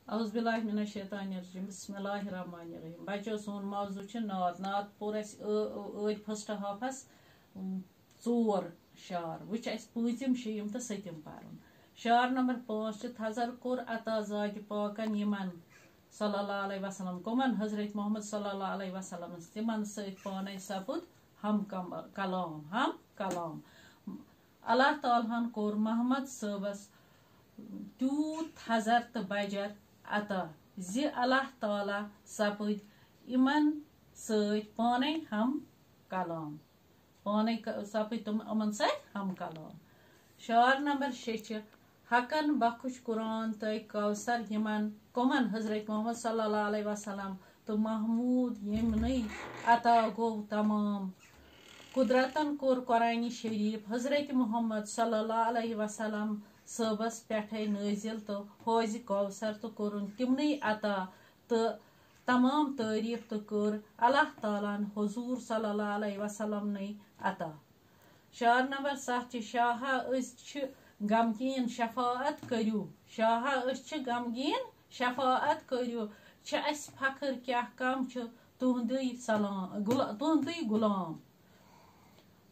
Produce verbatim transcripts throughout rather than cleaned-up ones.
اعوذ باللہ من الشیطان الرجیم، بسم اللہ الرحمن الرحیم۔ بچو، سون موضوع چھُ نعت۔ نعت پوٚر اَسہِ ٲ-، ٲ-، ٲدۍ first half-س، اۭں، ژور شعر۔ وۄنۍ چھِ اَسہِ پوٗنٛژِم، شیٚیِم تہٕ سٔتِم پَرُن۔ شعر نمبر پانٛژھ چھُ، تھزر کوٚر عطا ذاتِ پاکن یِمن صلی اللہ علیہ وسلم، کٕمن؟ حضرت محمد صلی اللہ علیہ وسلمس، تِمن سۭتۍ پانے سپُد ہم کم-، کلام، ہم کلام۔ اللہ تعالیٰ ہن کوٚر محمد صٲبس تیوٗت تھزر تہٕ بجر عطا زِ اللہ تعالیٰ سپٕدۍ یِمن سۭتۍ پانے ہم کلام، پانے ک-، سپٕدۍ تِم یِمن سۭتۍ ہم کلام۔ شعر نمبر شےٚ چھِ، حقن بخش قرآن تہٕ کوثر یِمن، کٕمن؟ حضرت محمد صلی اللہ علیہ وسلم تہٕ محمود یِمنٕے عطا گوٚو تمام۔ قدرتن کوٚر قرآنِ شریف حضرت محمد صلی اللہ علیہ وسلم صٲبس پٮ۪ٹھے نٲزِل تہٕ حوضِ کوثر تہٕ کوٚرُن تِمنٕے عطا تہٕ تمام تعریف تہٕ کٔر اللہ تعالیٰ ہن حضور صلی اللہ علیہ وسلمنٕے عطا۔ شعر نمبر ستھ چھِ، شاہا أسۍ چھِ غمگیٖن شفاعت کٔرِو، شاہا أسۍ چھِ غمگیٖن شفاعت کٔرِو، چھِ اَسہِ فخر کیٛاہ کم چھُ تُہُنٛدُے سلام، غلا-، تُہُنٛدُے غلام۔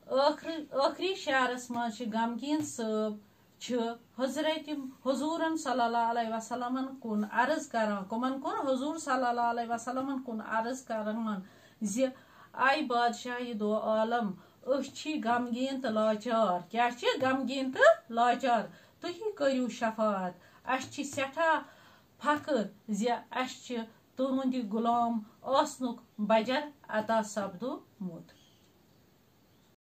ٲخر-، ٲخری شعرس منٛز چھِ غمگیٖن صٲب چھِ حضرت حضورن صلی اللہ علیہ وسلمن کُن عرض کران۔ کمن کُن؟ حضور صلی اللہ علیہ وسلمن کُن عرض کران زِ، اے بادشاہ دو عالم، أسۍ چھِ غمگیٖن تہٕ لاچار۔ کیٛاہ چھِ؟ غمگیٖن تہٕ لاچار۔ تُہی کٔرِو شفاعت۔ اَسہِ چھِ سٮ۪ٹھاہ فخر زِ اَسہِ چھِ تُہُنٛدِ غلام آسنُک بجر عطا سپدومُت۔